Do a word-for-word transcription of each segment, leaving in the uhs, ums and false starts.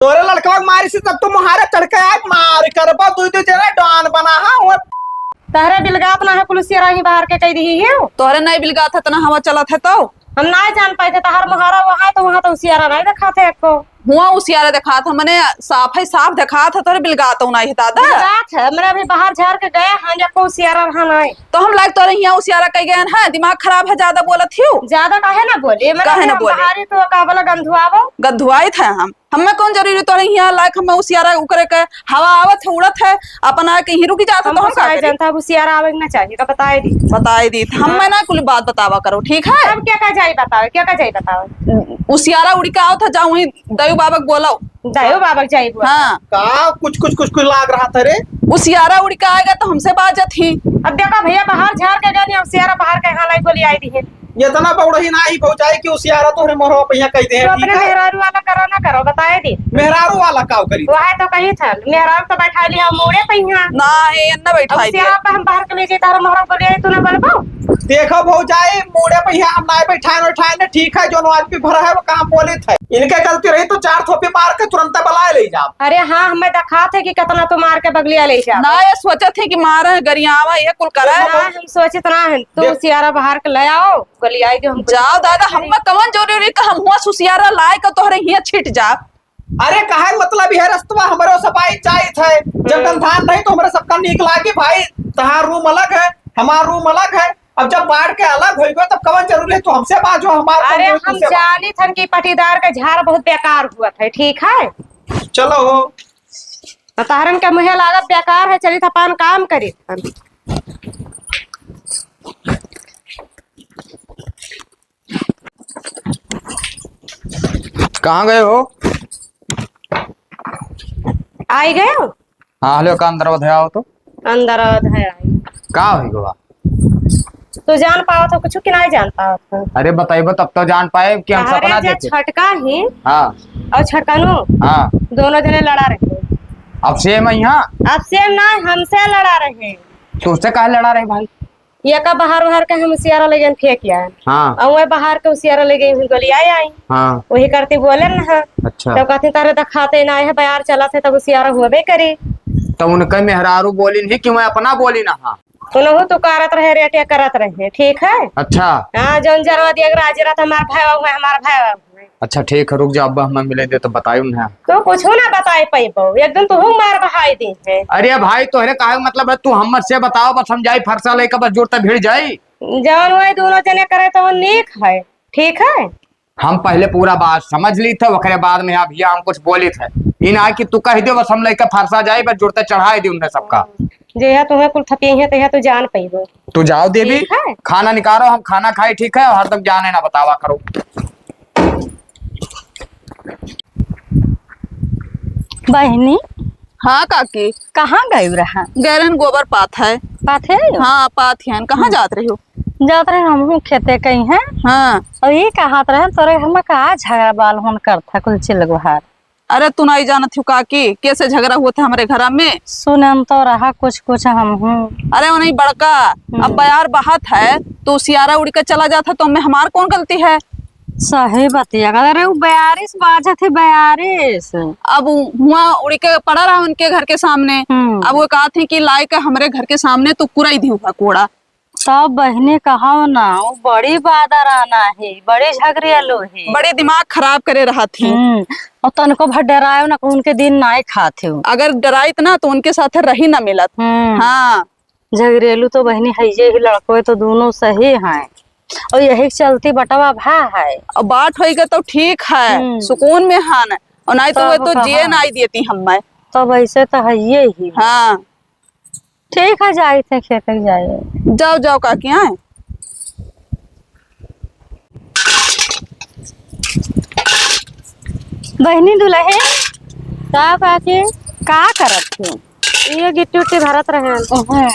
तोरे लड़कवा के मारी से तब तू मुहारे चढ़ के आए, मार करबा, दुइ दुइ जने डॉन बना हा। और तहरे बिलगात ना है, पुलिसिया रही बाहर के कह दिही है। तोहरे नहीं बिलगात है, तना हवा चलत है तो। हम नहीं जान पाए थे, तहर मुहारा वहाँ तो, वहाँ तो उसियारा नहीं दिखा थे एको। हुआ उसियारा दिखा था, मने साफ है, साफ दिखा था, तोहरे बिलगात हो नहीं दादा। बिलगात है, मैंने अभी बाहर झाड़ के गए हैं, एको उसियारा रहा नहीं। तो हम लाग तोरे यहाँ उसियारा कह गए हैं, दिमाग खराब है, ज्यादा बोलत हियो। ज्यादा काहे ना बोले, मैंने काहे अभी ना हम बोले? बाहर ही तो का बोला गंधुआवो। गंधुआई थे हम। हमें कौन जरूरी तोरे हियाँ लायक, हमें उसियारा उकरे के हवा आवत है, उड़त है, अपन आके यहीं रुकी जात है, हम तो हम कुछ का नहीं करी? जानता, अब उसियारा आवे के ना चाहिए, तो बताए दी। बताए दी, हमें हाँ। ना कुल बात बतावा करो, ठीक है? अब क्या का जाई बतावे, क्या का जाई बतावे? उसियारा उड़ी के आवत है, जाओ वहीं दयू बाबा के बोलाओ। दयू बाबा के जाई बोला। हाँ। का कुछ, कुछ, कुछ, कुछ लाग रहा था रे? उसियारा उड़ी के आएगा तो हमसे बाजत ही। अब देखो भैया, बाहर झाड़ के गए, अब उसियारा बाहर के यहाँ लाई बोली आई दी है। इतना बौड़ही नाही भौजाई कि उसियारा तोहरे मोरवा पहिया कह दे, तो अपने ठीक है? मेहरारू वाला करो ना करो, बताए दी। मेहरारू वाला काव करी? वह तो कही था, मेहरारू तो बैठा लिया मूड़े पहिया। ना है, ये ना बैठाई अब उसियारा दिया। पे हम बाहर के ले जाए, तारा मोहरा बोले, "तू ना बोलबो?" देखो भौजाई, मूड़े पहिया हम ना बैठाए, ना उठाए, ना ठीक है, जो आज भी भरा है वो काम बोले थे। इनके गलती रही तो चार थोपी मार के तुरंत बलाए ले जाओ। अरे हाँ, हमें दिखा थे कि कितना तू मार के बगलिया ले जाओ। ना, ये सोचे थे कि मारा है, गरियावा, ये कुल करा है। ना, हम सोचित ना है, तू देख। उसियारा बाहर के ले आओ। गलियाई दे हमको। जाओ दादा, हम में कवन जरूरी कि हम हुआ सुसियारा लाए के तोहरे हियाँ छिट जा। अरे काहे मतलब यह रस्तवा हमरो सफाई चाहिए थे। जब हम्म। गंधान नहीं तो हमरे सबका नीक लागे भाई, तहार रूम अलग है, हमार रूम अलग है। अब जब बाढ़ के अलग होई गयो तब कवन जरूरी है तू हमसे बाजो, हमार अरे कमजोरी हम तुमसे बाजो। जानी थन कि पटीदार का झाड़ बहुत बेकार हुआ था, ठीक है? चलो हो। तो तहरन के मुँहे लागत बेकार है, चली था पान काम करी थन। कहाँ गए हो? आई गए हो? हाँ, हेलो, का अंदर आवत है, आओ तो। अंदर आवत है, आई। का होई गवा? तू जान पावत हो कुछ कि नहीं जान पावत हो? अरे बताइबो तब तो जान पाए कि हम तहरे सपना जे देखे। छटका ही हाँ। और छटकनो हाँ। दोनों जने लड़ा रहे। अब सेम है यहाँ? अब सेम ना, हमसे लड़ा रहे। तो उससे काहे लड़ा रहे भाई? ये का बाहर, बाहर के हम उसियारा ले गए फेंक आए। हाँ। और वह बाहर के उसियारा ले गए, हुई गलियाए आई। हाँ। वही करती बोले न, हाँ। अच्छा। तब कहती, "तारे दिखाते ना है, बयार चलत है, तब उसियारा होबे करी।" तब उनके मेहरारू बोली नहीं कि मैं अपना बोली ना, हाँ। उनहु तो करत रहे, रेटिया करत रहे, ठीक है? अच्छा। हाँ, जौन जरवा दिया, राज रहत, हमार भाई हुए, हमार भाई हुए। अच्छा, ठीक है, रुक जा, अब हमें मिले दे तो बताई उन्हें। तू कुछ ना बताई पैबो, एक दिन तू मार बहाई दे है। अरे भाई, तोहरे काहे मतलब है, तू हमर से बताओ, बस हम जाई फरसा लेके, बस जुड़ते भिड़ जाई। जौन वही दोनों जने करे तो नीक है, ठीक है? हम पहले पूरा बात समझ ली थे, ओकरे बाद में अभी हम कुछ बोली थे। ई ना कि तू कह दे, बस हम लेके फरसा जाई, बस जुड़ते चढ़ाई दे उन्हें सबका। जे है तुम्हें कुल थपी है, तो है तू जान पैबो। तू जाओ देवी, ठीक है। खाना निकालो, हम खाना खाई, ठीक है, और हरदम जाने ना बतावा करो। बहिनी। हाँ काकी। कहाँ गई रहा? गए रहन गोबर पाथ है। पाथ है? हाँ, पाथ है। कहाँ हम्म। जात रही हो? जात रहे हमहू खेते कहीं है। हाँ। और ये कहत रहे तोरे घर में का झगड़ा बाल होन करत है कुल चिल्लगोहार। अरे तू नहीं जानत हो काकी, कैसे झगड़ा हुआ था हमरे घरा में? सुनन तो रहा कुछ कुछ हमहू। अरे वो नहीं बड़का, हम्म। अब बयार बहत है तो सियारा उड़ के चला जात है तो हमें हमार कौन गलती है? सही बतिया, अरे वो बयारिस बाजत है, बयारिस। अब उ-, हुआ उड़ के पड़ा रहा उनके घर के सामने। हम्म। अब वो कहा थी कि लाई के हमरे घर के सामने तू कुराई दी हुआ कूड़ा। तब बहिनी कहो ना, वो बड़ी बादराना है, बड़ी झगड़ियालू है। बड़ी दिमाग खराब करे रहा थी। हम्म, और तनको भर डरायो ना, उनके दिन नाय खात हो। अगर डराइत ना तो उनके साथ रही ना मिलत। हम्म। हाँ। झगड़ेलू तो बहिनी है, ये ही लड़को है तो दोनों सही हैं, और यही चलती बटवा भा है। और बात होई गए तो ठीक है, हम्म। सुकून में हान, और नहीं तो तब वे तो कहा। जिए नहीं देती हम मैं। तब ऐसे तो है ये ही। हाँ। ठीक है, जाई थे खेते जाए। जाओ, जाओ काकी, आए। बहिनी दुलहे। का काकी? का करत थे? ये गिट्टी उट्टी भरत रहे। ओहे।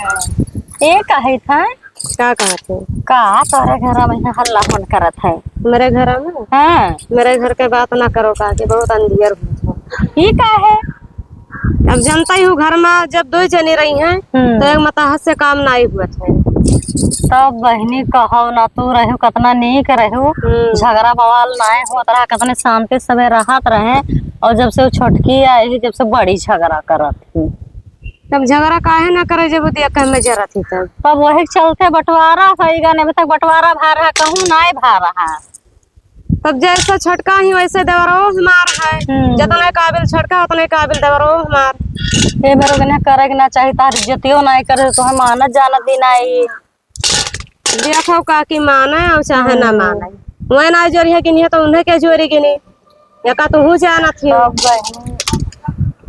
ये काहे था? का कहत हो? का तोरे घर में यहाँ हल्ला कौन करत है? मेरे घर में? हाँ। मेरे घर के बात ना करो काकी, बहुत अंधियर हुआ है। ई का है? अब जनता ही हूँ, घर में जब दो जने रही हैं, हम्म। तो एक मताहत से काम नाई हुआ था। तब बहिनी कहो ना, तू रहो, कितना नीक रहो, हम्म। झगड़ा बवाल नाई होत रहा, कितने शांति से रहत रहे। और जब से वो छोटकी आई है, जब से बड़ी झगड़ा करत ही। तब झगड़ा काहे ना करे, जब वो देख के हमें जरत ही तब? तब वही चलते बंटवारा होइगा, नहीं अभी तक बंटवारा भा रहा, कहूँ नाहीं भा रहा। तब जैसे छोटका ही वैसे देवरो हमार है। हम्म। जतने काबिल छोटका, उतने काबिल देवरो हमार। ए बेरो के ना करे के ना चाही, तार इज्जतियो नाहीं करे, तो हम मानत जानत भी नाहीं। देखो काकी माने और चाहे ना हम्म। माने, वह ना जोरी है कि नहीं है तो उन्हें के जोरी कि नहीं, एका तो हूँ जानत ही हो। तब बहनी,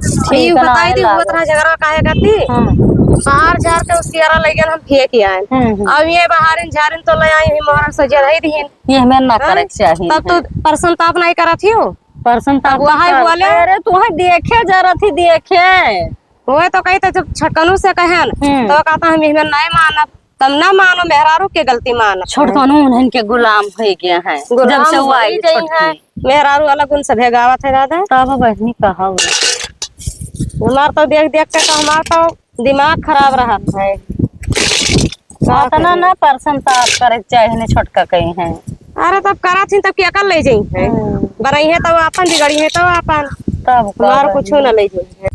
ई ठीक ना बताई दी, लागत। उतना झगड़ा काहे करती? हम्म। बाहर झार के उसकी यारा लगे हम फेंक आए। हम्म, हम्म। अब ये बाहरिन झारिन तो ले आई हुई मोहर से जरही दीन। ये हमें ना हाँ? करे के चाही तब है। तो परसन ताप नहीं करत ही हो। परसन ताप तब वही कर। बोले। अरे तू है देखे जरत ही देखे। वो तो कही तो जब छटकनू से कहन हम्म। तो कहता हम इहमें नहीं मानब। तम ना मानो, मेहरारू के गलती मानो। छोटकनू उन्हन के गुलाम होइ गया है, गुलाम जब से वो होई आई गई छोटकी। है। मेहरारू अलग उनसे भेगावत है दादा। तब बहनी कहा हुआ। हमार तो देख देख के तो हमार तो दिमाग खराब रहत है। का अतना करी? ना परसन ताप करे के चाही ने छोटका कही है। अरे तब करत ही तब क्या कर ले जाई है? हम्म। बनई है तब आपन, बिगड़ी है तब आपन। तब का हमार बहनी? कुछ ना ले जाई है।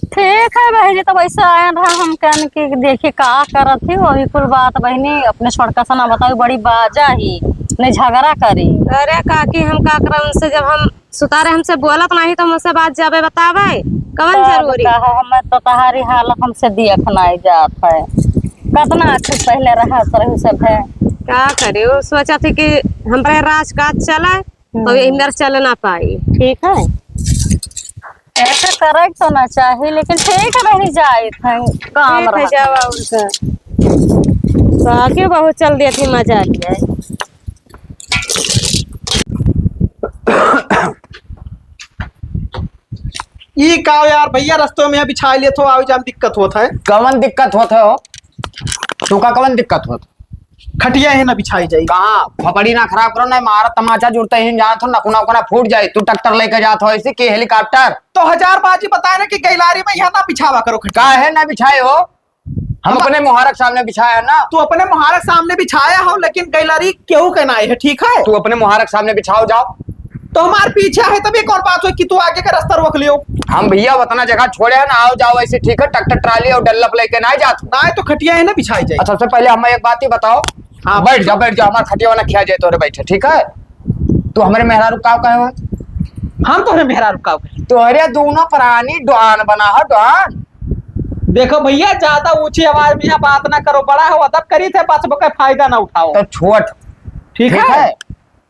ठीक है बहनी, तो वैसे आयन रहा, हम कहन कि देखी का करत ही, वही कुल बात बहनी अपने छोटका से ना बताई, बड़ी बाजा ही, नहीं झगड़ा करी। अरे काकी, हम का करब उनसे, जब हम सुतारे हमसे बोलत नहीं तो हमसे बात जाबे बतावे, कवन तब जरूरी? कहा, हमें तो तहारी हालत हमसे देख नहीं जात है, कतना खुश पहले रहत रही सब है। का करे, वो सोचा थी कि हमरे राजकाज चले, तो हम्म। ये मेरे चले ना पाई। ठीक है, ऐसे करे के तो ना चाही, लेकिन ठीक है, रही जाए थे, काम ठीक है, रहा। जावा उनका। तो आगे बहुत चल दिया थी, मजा आ गया है। ई का यार भैया, रस्तों में बिछाई लेत हो, आवे जाए में दिक्कत होत है। कवन दिक्कत होत है हो? तू का कवन दिक्कत होत? खटिया है ना बिछाई जाई। कहाँ? खोपड़ी ना खराब करो, ना मारा तमाचा जुड़ते ही जात हो, नकुना उकुना फूट जाए। तू ट्रैक्टर लेके जात हो ऐसे कि हेलीकॉप्टर? तो हजार बाजी बताए ना कि गैलारी में यहाँ ना बिछावा करो खटिया। काहे ना बिछाए हो? हम हम अपने मुहारक सामने बिछाया ना। तू अपने मुहारक सामने बिछाया हो, लेकिन गैलारी केहू के ना है, ठीक है? तू अपने मुहारक सामने बिछाओ, जाओ। तो हमार पीछे है, तब एक और बात हो कि तू आगे का रास्ता रोक लियो। हम भैया उतना जगह छोड़े है ना, आओ जाओ ऐसे, ठीक है? ट्रैक्टर ट्राली और डल्लप लेके ना जात। ना, तो खटिया है ना बिछाई जाए। अच्छा, सबसे पहले हम एक बात ही बताओ। हाँ। बैठ जाओ, बैठ जाओ, हमार खटिया वाला खिया जाए तोरे बैठे, ठीक है? तू हमरे मेहरारू काव कहे हो? हम तोहरे मेहरारू काव कहे? तोहरे दोनों प्राणी डॉन बना हो, डॉन। देखो भैया, ज्यादा ऊंची आवाज में यहाँ बात ना करो, बड़ा हो अदब करी थे, बस के फायदा ना उठाओ। तो छोट, ठीक ठीक है? है?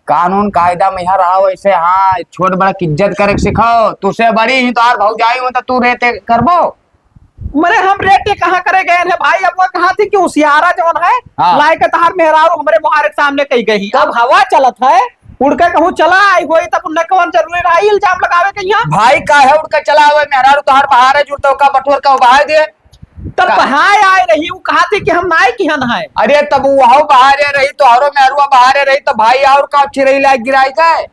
कानून कायदा में यहाँ रहो ऐसे, हाँ, छोट बड़ा की इज्जत करे के सिखाओ। तुसे बड़ी ही तो और भौजाई हो तो तू रेते करबो। मरे हम रेटे कहाँ करे गए हैं भाई, अब वो कहा थी कि उसियारा जौन है, हाँ। लाए के तहार मेहरारू हमरे मुहारे के सामने कही गई। अब हवा चलत है, उड़ के कहूँ चला आई होई, तब उन्हें कौन जरूरी रहा इल्जाम लगावे के यहाँ? भाई काहे उड़ के चला आवे, मेहरारू तहार बहारे जुड़ते का बटुअर का बहाए दे। तब का? बहाए आए रही, वो कहा थी कि हम नाई किहन है। अरे तब वो बहारे रही, तोहरो मेहरुआ बहारे रही, तो भाई और का चिरई लाए गिराई जाए?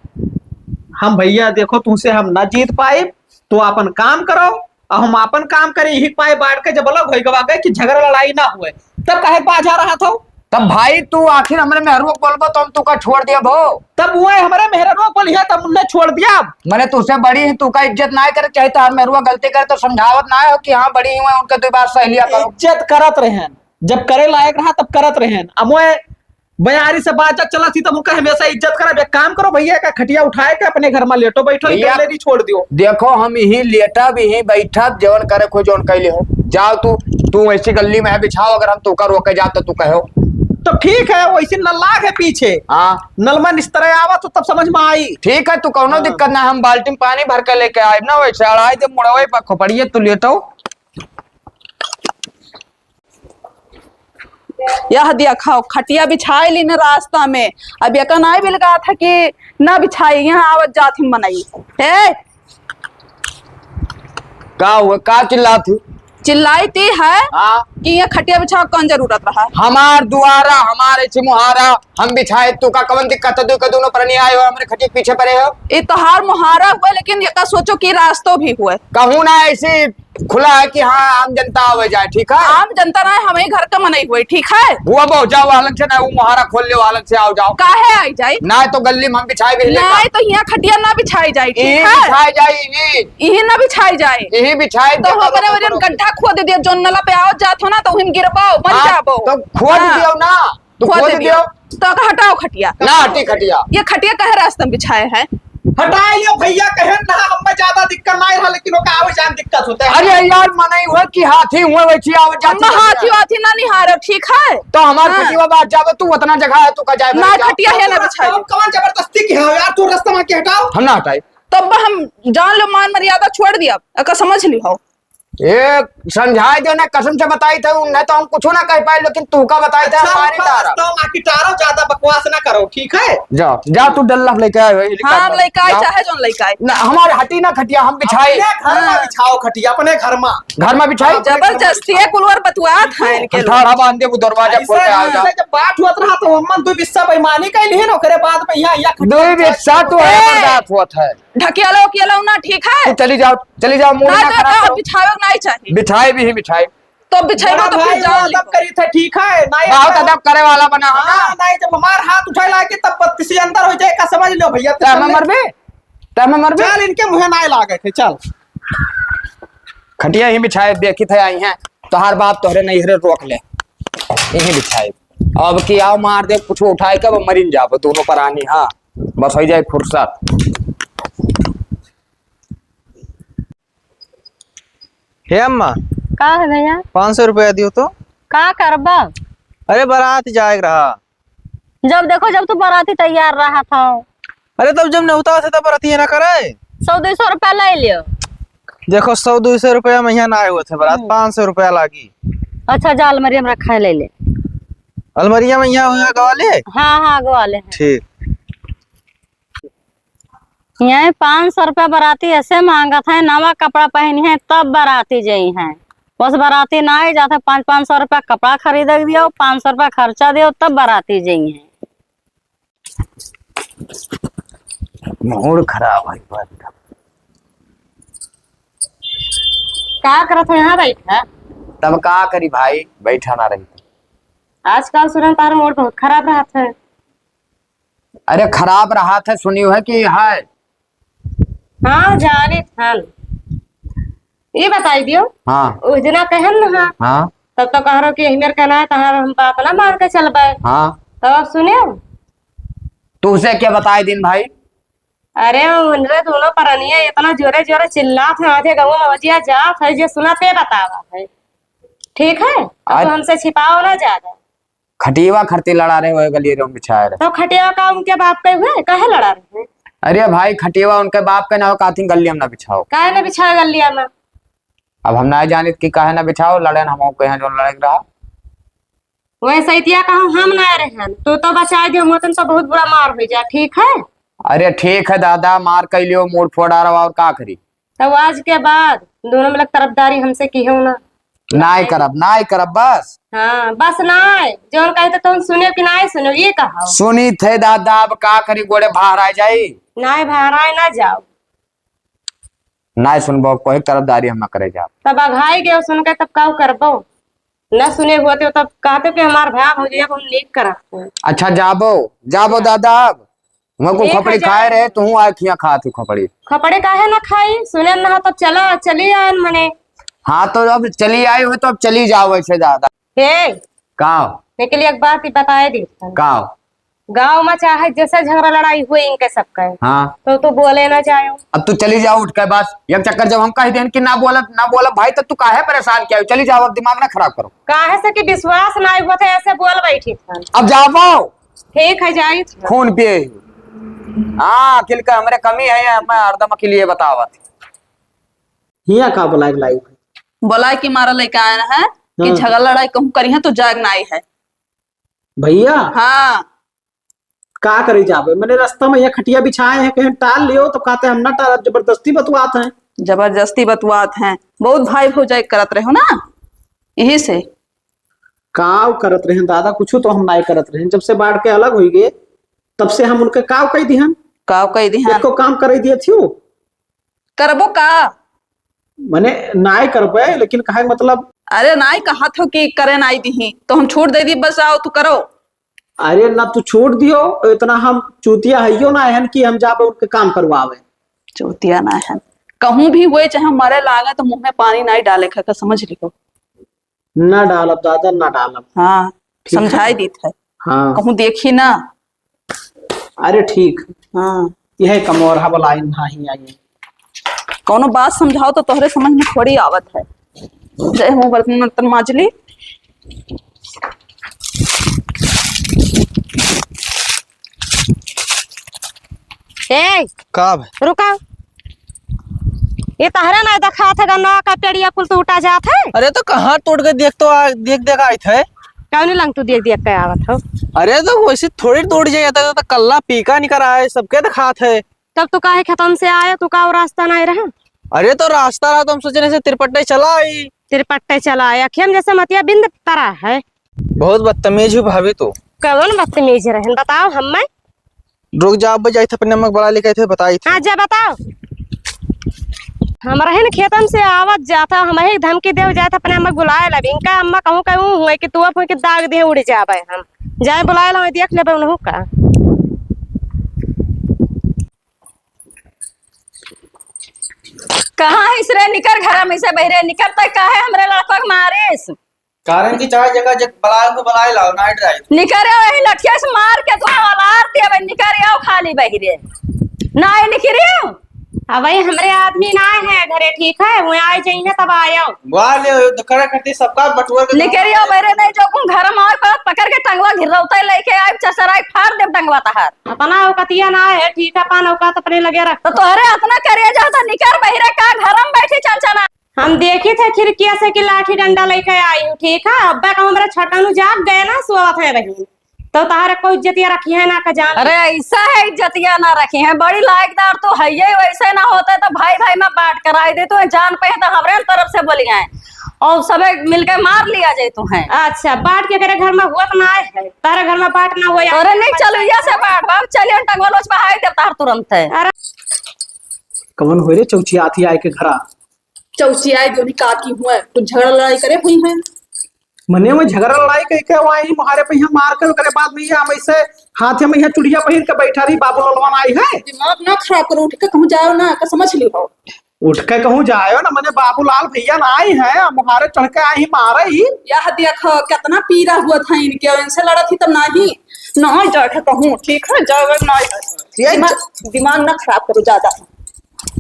हम भैया देखो, तुमसे हम ना जीत पाई, तो अपन काम करो। अब हम आपन काम करे, यही पाए बांट के जब अलग होई गवा गए कि झगड़ा लड़ाई ना हुए, तब काहे बाझा रहा था? तब भाई तू आखिर हमरे मेहरुआ के बोलबो तो हम तू का छोड़ दिया भो? तब वो हमरे मेहरुआ के बोलिया तब उन्हें छोड़ दिया। मने तुझसे बड़ी ही तू का इज्जत ना करे, चाहे तो हर मेहरुआ गलती करे तो समझावत ना हो कि हाँ बड़ी हुए, उनके दो बार सहेलिया करो। इज्जत करत रहन, जब करे लायक रहा तब करत रहन। अब वो बयारी से बातचीत चलत ही, तब उनका हमेशा इज्जत करब। एक काम करो भैया, का खटिया उठाए के अपने घर में लेटो बैठो, भैया, गैलरी छोड़ दियो। देखो, हम यहीं लेटब, यहीं बैठब, जवन करे को जवन कैले हो। जाओ तू, तू वैसी गल्ली में है बिछाओ, अगर हम तू का रोके जाओ तो तू कहो। तो ठीक है, वैसे नल लाग है पीछे। हाँ। नल में निस्तर आवा तो तब समझ में आई। ठीक है, तू कौनो हाँ। दिक्कत ना, हम बाल्टी में पानी भर के लेके आए ना, वैसे अड़ाई दे मुड़वे पर खोपड़िए तू लेटो। यह देखो, खटिया बिछाए लीन रास्ता में। अब एका नाई बिलगा था कि ना बिछाई, यहाँ आवत जात ही मनई। ए! का हुआ? का चिल्लात ही? चिल्लाई ती है हाँ। कि ये खटिया बिछाओ, कौन जरूरत रहा? हमार दुआरा, हमारे चिमुहारा, हम बिछाए, तू का कवन दिक्कत है? तू का दोनों पर नहीं आए हो, हमरे खटिया के पीछे पड़े हो। ये तोहार मुहारा हुआ, लेकिन एका सोचो कि रास्तो भी हुआ। कहूँ ना ऐसी खुला है कि हाँ, आम जनता आवे जाए, ठीक है? आम जनता ना है, हमही घर का मनई हुए, ठीक है? हुआ बहु जाओ अलग से, ना वो मुहारा खोल ले, अलग से आओ जाओ। काहे आई जाई? ना तो गल्ली में हम बिछाए भी लेकर। ना तो यहाँ खटिया ना बिछाई जाई, ठीक है? बिछाई जाई, यही। यही ना बिछाई जाए। यही बिछाई तो देकर ओकरे ओकरे वजन करो। गड्ढा खोद दियो, जोन नला पे आओ जात हो ना, तो उहिम गिरबो, मर हाँ, जाबो। तो खोद हाँ। दियो ना। तू खोद खोद दियो। दियो। तो का हटाओ खटिया। ना हटी खटिया। ये खटिया कहे रास्ते में बिछाए है? हटाए लियो भैया, कहे ना, हमें ज्यादा दिक्कत ना रहा, लेकिन ओका आवे जान दिक्कत होता है। अरे यार, मनई हुए कि हाथी हुए, वैसे आवे जान हम दिक्कत हाथी है। वाथी ना निहारो, ठीक है? तो हमार हाँ। खटिया बात जावे, तू उतना जगह है, तू का जाए ना, भाई, जा। खटिया है ना बिछाए। हम कौन जबरदस्ती की है यार, तू रास्ता में के हटाओ। हम ना हटाए। तो अब हम जान लो, मान मर्यादा छोड़ दिया, अका समझ ली हो। ए, समझाए दो ना, कसम से बताई थे, उन्हें तो हम कुछ ना कह पाए, लेकिन तू का बताई थे, अच्छा, हमारी उनका तारा। रास्ता में किटारो ज्यादा बकवास ना करो, ठीक है? जा, जा, तू डल्ला लेके आए हो, हाँ, हम हेलीकॉप्टर। लेके आए, जाओ। चाहे जोन लेके आए। ना, हमारे हटी ना खटिया, हम बिछाए। अपने घर में हाँ। बिछाओ खटिया, अपने घर में। घर में बिछाए? हाँ, अपने घर में जबरदस्ती बिछाओ। है, कुलवर बतुआत है इनके लोग। ठाड़ा बांध दे, वो दरवाजा ऐसे खोल के आओ, ना, जा। ऐसे जब बात हुआ रहा, तो हम दो बिस्सा बेईमानी कैली है ना, ओकरे बाद में यहाँ, यहाँ खटिया दो बिस्सा तो है, ए! बर्दाश्त हुआ था। ढकेलो उकेलो ना, ठीक है? तू चली जाओ, चली जाओ, मूड ना ना, ना खराब ना, करो। बिछावे के नहीं चाहिए। बिछाए भी ही बिछाए। तो बिछाए बड़ा तो फिर भाई, जाओ वो लिखो। अदब करी थे, ठीक है? नहीं बहुत तो अदब करे वाला बना हो ना। हाँ, नहीं, जब हमार हाथ उठाए लागे तब बत्तीसी अंदर हो जाए, का समझ लो भैया, तो तब चल ले। मरबे, तब मरबे। चल, इनके मुँहे ना लागे थे, चल। खटिया ही बिछाए, देखी थे आई हैं, तोहार बाप तोहरे नहीं हरे रोक ले, यही बिछाए। अब की आओ मार दे, कुछ उठाए के अब मरिन जाबो दोनों परानी। हाँ, बस हो जाए फुर्सत। हे अम्मा। का है भैया? पाँच सौ रुपया दियो तो। का करबा? अरे, बारात जाए के रहा। जब देखो, जब तू बाराती तैयार रहा था। अरे, तब जब नेवता थे, तब बाराती ना करे। सौ दो सौ रुपया ले लियो। देखो, सौ दो सौ रुपया में यहाँ ना आए हुए थे बारात, हम्म। पाँच सौ रुपया लागी। अच्छा, जा अलमारिया में रखा है, ले ले। अलमारिया में यहाँ हुआ गवा ले? हाँ, हाँ, गवा ले। ठीक। यही पाँच सौ रुपया बाराती ऐसे मांगत है, नवा कपड़ा पहनी है तब बाराती जई है। बस बाराती ना आई जात है, पाँच, पाँच सौ रुपया कपड़ा खरीदे के दियो, पाँच सौ रुपया खर्चा दियो तब बाराती जई है। मूड खराब है बंद। का करत हो यहाँ बैठा? तब का करी भाई, बैठा ना रही। आजकल सुनन तार मूड बहुत खराब रहत है। अरे खराब रहत है, सुनियो है कि है? हाँ, जानित हन। ये बताई दियो। हाँ। उस दिना कहन न, हाँ। हाँ। तब तो कह रहो कि यही मेरे कहना है, तहार हम बात ना मान के चलबे। हाँ। तब अब सुनियो। तू उसे क्या बताए दिन भाई? अरे उनरे दोनों परनिया इतना जोरे जोरे चिल्लात है, आधे गाँव में मजिया जात है, जे सुना ते बतावा है। ठीक है? अब आज तो हमसे छिपाओ ना ज्यादा। खटियावा खरती लड़ा रहे हुए गलिए रे, बिछाए रहे। तो खटियावा का उनके बाप के हुए? काहे लड़ा रहे हैं? अरे भाई, खटियावा उनके बाप के ना हो, काथिन गलिया में ना बिछाओ। काहे ना बिछाए गलिया में? अब हम ना जानित कि काहे ना बिछाओ, लड़े न हम कहे जोन लड़े के रहा। वैसे इतिया कहूँ हम ना रहे हैं, तू तो बचाए दियो, मोतन तो बहुत बुरा मार हो जा, ठीक है? अरे ठीक है दादा, मार कई लियो, मूड फोड़ा रहा और का करी? तब आज के बाद दोनों में लग तरफदारी हमसे की हो ना। नाय करब, नाय करब बस। हाँ, बस नाय। जौन कहे तो तुम सुने कि नाय सुनो, ये कहो। सुनी थे दादा, अब का करी, गोड़े बाहर आ जाई। नाय बाहर आए ना जाओ। नाय सुनबो, कोई तरफदारी हम ना करे जाब। तब अघाई गयो सुन के, तब का करबो? ना सुने होते हो तब कहते कि हमार भाई भौजी अब हम नीक करत हैं। अच्छा जाबो, जाबो दादा, अब हमको ठीक है, खपड़ी जाओ। खाए रहे, तू आए खिया खात हूँ खपड़ी। खपड़ी काहे ना खाई? सुने ना हो तब चला, चली आयन मने। हाँ तो अब चली आई हो तो अब चली जाओ ऐसे दादा। हे, का? लेकिन एक बात ही बताए दी। का? गाँव में चाहे जैसे झगड़ा लड़ाई हुए इनके सबके, हाँ। तो तू बोले ना जायो। अब तू चली जाओ उठ के बस। एक चक्कर जब हम कह देन कि ना बोलब, ना बोलब भाई, तो तू काहे परेशान किया? चली जाओ, अब दिमाग ना खराब करो। काहे से कि विश्वास ना हुआ था, ऐसे बोल बैठी था। अब जाओ। ठीक है, जाई। खून पिए। हाँ, अकिल का हमरे कमी है, मैं हरदम अकिल ये बतावत। हिया का बुलाए के लाई? बुलाए के मारा लेके आए हैं कि हाँ। झगड़ा लड़ाई कहूँ करी है तो जाग ना आई है। भैया। हाँ। का करे जाबे? मैंने रास्ता में यहाँ खटिया बिछाए हैं, कहें टाल लियो, तो कहते हम ना टालब, जबरदस्ती बतुआत हैं। जबरदस्ती बतुआत हैं। बहुत भाई भौजाई करत रहे हो ना, यही से। काव करत रहे दादा, कुछ तो हम नाय करत रहे। जब से बाढ़ के अलग होई गए, तब से हम उनके काव कह दिहन। काव कह दिहन। एको काम करे दिए थियो। करबो का? मने नाय करबे, लेकिन कहे के मतलब। अरे नाय कहत हो कि करे नाय दिही, तो हम छूट दे दी, बस आओ तू करो। अरे ना तू छूट दियो, इतना हम चूतिया हइयो ना हन कि हम जाबे उनके काम करवावे। चूतिया ना हन, कहूँ भी हुए चाहे मरे लागे तो मुँह में पानी नाय डाले का, समझ लियो। ना डालब दादा, ना डालब। हाँ, ठीक है। समझाई दीत है। हाँ। कहूँ देखी ना। अरे ठीक। हाँ। यह कमोरहा वाला आइन नाही आई। कौनो बात समझाओ तो तोहरे समझ में थोड़ी आवत है। जय हो बर्तन वर्तन माजली। ए, कब? रुका। ये तहरे ना देखात है, गन्ना का पेड़िया कुल टूटा जात है। अरे तो कहाँ टूट गए? देख तो आ, देख देख आइत है। कौनी लंग तू देख देख के आवत हो? अरे तो वैसे थोड़ी टूट जाए, तो, तो कल्ला पीका निकर आए, सबके देखात है। तब तू काहे खेतन से आए, तू का रास्ता नहीं रहा? अरे तो रास्ता रहा तो हम सोचे से तिरपट्टे चला आई। तिरपट्टे चला आए, अखियम जैसे मतिया बिंद तरा है। बहुत बदतमीज हो भाभी तू। कौन बदतमीज रहन बताओ हमें? रुक जा, अब जाइत अपने अम्मा के बुला लेके थे, बताई थे। हाँ, जा बताओ। हम रहे न खेतन से आवत जात ह, हम ही धमकी देव जात अपने अम्मा के बुलाए ला। इनका अम्मा कहूँ कहूँ हुए कि तू अब के दाग दे उड़ जाबे हम। जाए बुलाए ला, देख लेबे उनहु का। कहाँ हिस रे? निकर घर में से बहिरे, निकर तक काहे हमरे लड़का के मारिस? कारण की चाहे जगह जग बलाए को बलाए लाओ, नाइट ड्राइव। निकरे वही लठिया से मार के तू हवालार दिया बे, निकरे आओ खाली बहिरे। नाय निकरे। अब भाई हमरे आदमी ना है घरे, ठीक है, वो आए जाइए तब आयो। बुआ ले, करे करती सबका बटुआ के निकरे आओ बहिरे, नहीं जो कुम घर में आए पर पकड़ के टंगवा घिरौते लेके आए, चसराई फाड़ देब टंगवा तहार। अपना औकतिया ना है, ठीक है, अपन औकात अपने लगे रख। तो तोहरे अतना करिया जाता, निकर बहिरे का घर में बैठी चल चला। हम देखी थे खिड़किया से कि लाठी डंडा लेके आई हूँ, ठीक है? अब्बा का हमरा छोटकनू जाग गए ना, सोवत है बहिन, तो तहारे कोई इज्जतिया रखी है ना का जान। अरे ऐसा है इज्जतिया ना रखी है, बड़ी लायकदार तो है ये, वैसे ना होते तो भाई भाई में बांट कराई दे, तू जान पे तो हमरे तरफ से बोली है और सबे मिलके मार लिया जाए तू है। अच्छा, बांट के करे घर में हुआ तो ना है, तारे घर में बांट ना हुआ। अरे नहीं, चलो यहाँ से बांट, बाप चलिए टंगोलोच बहाई देता हर तुरंत है। अरे कवन होई रे चौचियात ही आए के घरा? चौचियाए जोनी काकी हुए, कुछ झगड़ा लड़ाई करे हुई हैं। मने में झगड़ा लड़ाई कह के वहीं मुहारे पे यहाँ मार के ओकरे बाद में यहाँ वैसे हाथे में यहाँ चुड़िया पहिर के बैठा रही बाबू ललवन आई है। दिमाग ना खराब करो, उठ के कहूँ जाओ ना, का समझ ली हो। उठ के कहूँ जाओ ना, मने बाबूलाल भैया ना आई है, मुहारे चढ़ के आई मारे ही। यह देखो कितना पीरा हुआ था इनके, और इनसे लड़ा थी तब ना ही, ना जाके कहूँ, ठीक है, जाओ ना। ये दिमाग, दिमाग ना खराब करो ज्यादा।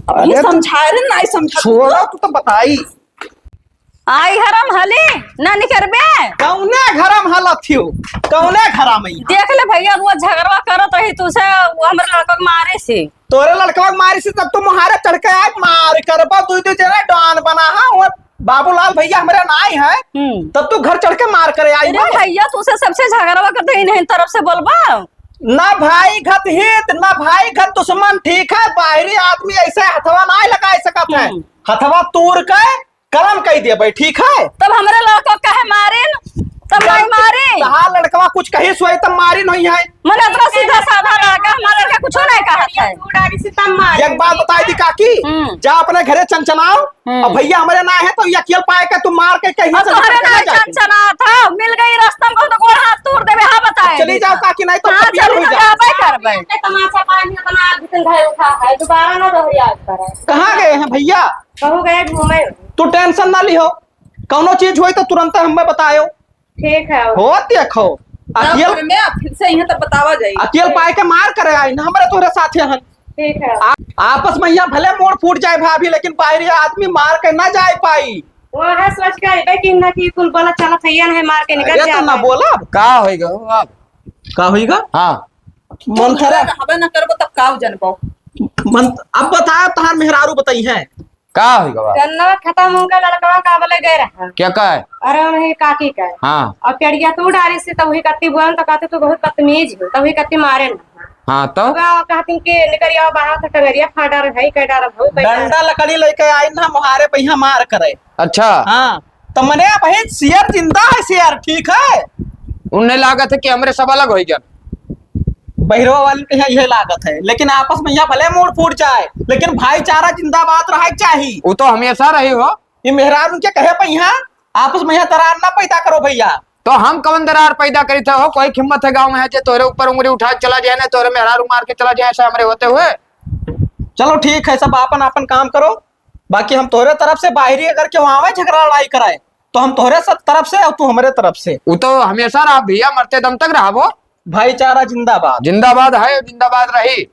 अरे ये तो समझाए रे, नहीं समझा। छोड़ो, तू तो बताई। आई हरम हली, ना निकरबे। कौने घरम हलत थियो? कौने घरा में? देख ले भैया, रोज झगड़वा करत रही तू से, वो हमरे लड़का के मारे से। तोरे लड़कवा के मारे से तब तू मुहारे चढ़ के आए, मार करबा, दू दू जने डॉन बना है, और बाबूलाल भैया हमरे नाई है, हम्म। तब तू घर चढ़ के मार करे आई अरे है। भैया, तू से सबसे झगड़वा करते ही नहीं तरफ से बोलबा। ना भाई घत हित, ना भाई घत दुश्मन, ठीक है? बाहरी आदमी ऐसे हथवा ना लगाए सकत है। हम्म। हथवा तूर के कलम कह देबे, ठीक है? तब हमरे लड़को काहे मारिन? तब नहीं मारी। तहार लड़कवा कुछ कही सोई तब मारिन होई है। मन इतना सीधा साधा लड़का, हमारा लड़का कुछ नहीं कहत है। तू डारी से तब मार। एक बात बताई दी काकी, हम्म। जा अपने घरे चनचनाओ, हम्म। अब भैया हमरे ना है तो ये अकेल पाए के तू मार के कहीं अब से तोहरे निकल ना के ना जाए। चनचना था, मिल गई रास्ता में तो गोड़ हाथ तोड़ देबे, हाँ बताए चली जाओ काकी, नहीं तो हाँ, तबियत चली हो तो जाए। जाबे करबे। तमाशा पानी अपना आदमी तुम घर उठा है, दोबारा ना दोहरिया करे। कहाँ गए हैं भैया? कहूँ गए घूमे। तू टेंशन ना लिहो, कौनो चीज होई तो तुरंत हमें बतायो। ठीक है। हो देखो, अकेल घर में फिर से यहाँ तब बतावा जाई। अकेल पाए के मार करे आई ना, हमरे तोहरे साथे हन। ठीक है। आ-, आपस में यहाँ भले मोड़ फूट जाए भाभी, लेकिन बाहरी आदमी मार के ना जाए पाई। वहाँ सोच के अइबे कि ना कि कुल बोला चलत है, ये नहीं मार के निकल अरे तो जाए ना भाई। बोला। का होइगा हो आप? का होइगा? हाँ। मंथरा। हवे ना करबो तब का जनबो? मन, अब बताओ, तहार मेहरारू बताई है। का होइगा बा? गन्नवा खत्म हो गया, लड़कवा का बोले गए रहा। क्या का है? अरे उन्हीं काकी का है। हाँ। और पेड़िया तू डारी से तब ही कत्ती बोलन तो कहते तू बहुत बदतमीज हो, तब ही कत्ती मारे ना। हाँ तो? कहती कि निकरिया बाहर से टंगरिया फाड़ डारे है, कह डारे भाऊ, कह डारे। डंडा लकड़ी लेके आई ना, मुहारे पे यहाँ मार करे। अच्छा। हाँ, तो मने अब है शेर जिंदा है, शेर, ठीक है? उन्हें लागत है कि हमरे सब अलग होई गया। बहिरवा वाले के यहाँ यह लागत है, लेकिन आपस में यहाँ भले मूड़ फूट जाए, लेकिन भाईचारा जिंदाबाद रहे के चाही। वो तो हमेशा रही हो। ये मेहरारू के कहे पे यहाँ आपस में यहाँ दरार ना पैदा करो भैया। तो हम कौन दरार पैदा करी थे हो? कोई हिम्मत है गाँव में है जे तोहरे ऊपर उंगली उठा के चला जाए, ना तोहरे मेहरारू मार के चला जाए ऐसे हमरे होते हुए? चलो ठीक है, सब आपन आपन काम करो, बाकी हम तोहरे तरफ से, बाहरी अगर केहू आवे झगड़ा लड़ाई कराए तो हम तोहरे सब तरफ से और तू हमरे तरफ से। वो तो हमेशा रहा भैया, मरते दम तक रहा वो। भाईचारा जिंदाबाद। जिंदाबाद है, जिंदाबाद रही।